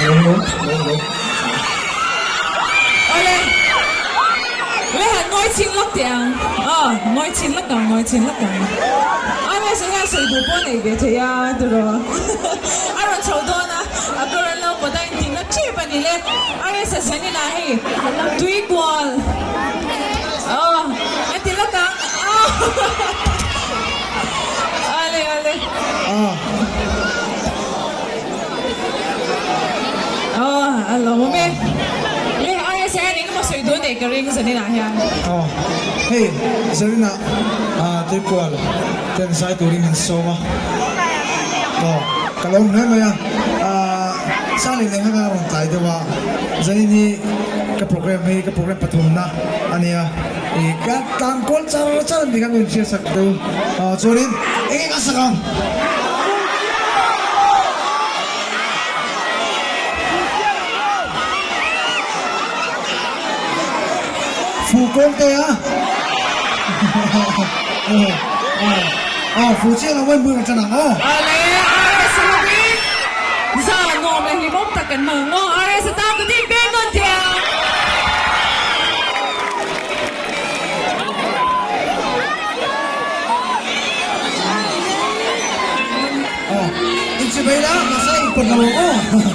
Lawm lawm lawm lawm. Awle le han ngawi chhin lawk teh ang aw ngawi chhin lawk ang ngawi chhin lawk ang RS hian sawi duh pawh a nei ve thei a tiraw a rawn chho dawn a a kawr an lo pawt a intih na tep a ni le RS a zanin ah hei tui kual aw a ti lawk ang aw awle awle. Aw a lo awm e. Le RSA hian engemaw sawi duh nei ka ring Zaninah hian. Aw hei Zaninah Tuipual ten zai turin min sawm a. Aw ka lo awm hle mai a. Sali leh kha ka rawn tlai deuh a. Zanin hi ka program hi ka program pathumna a nia. Ih ka tlan kual char char a ni kha min hriatsak deuh. Chuanin enge ka sak ang? Fu kawng te a aw fu chiah lo mawi hmui kan tan ang aw. Ale RS lovin za nuam leh hlimawm tak kan hmang ang aw RS atan ka dim ber nawn teh ang. Aw, inchibei la, mahse inpawt lo ang aw.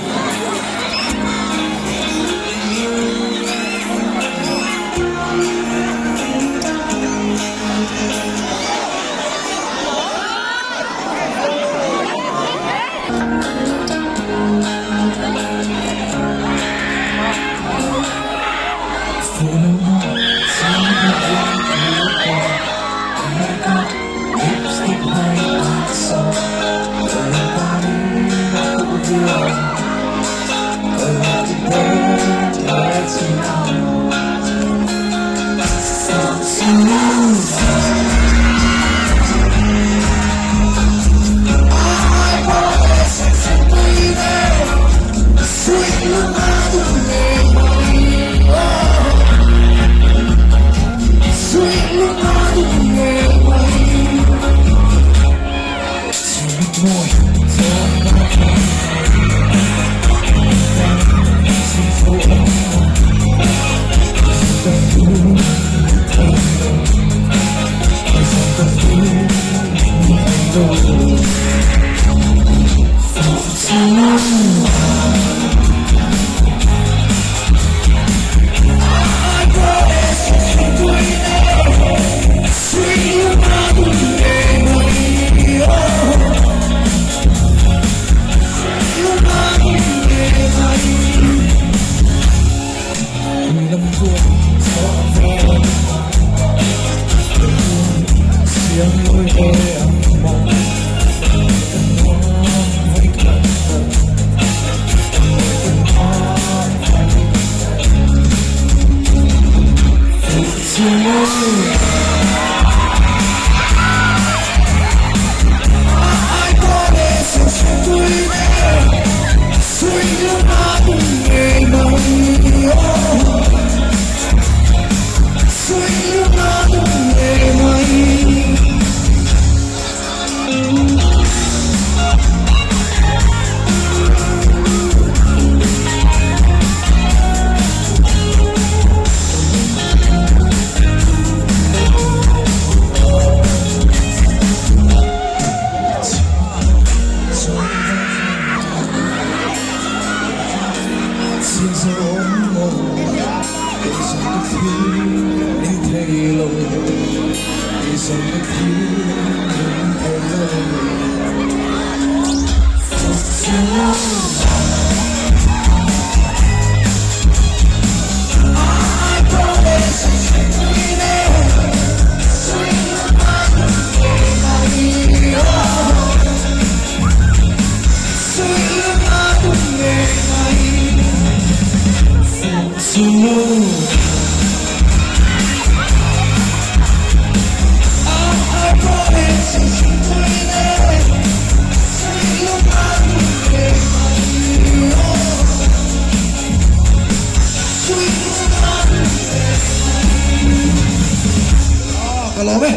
Ka lawm e.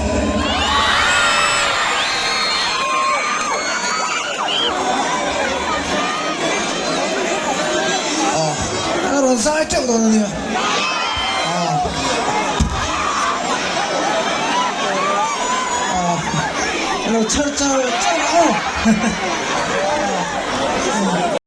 rawn zai teuh dawn a nia. Ah. Ah. Lo chhar char char aw.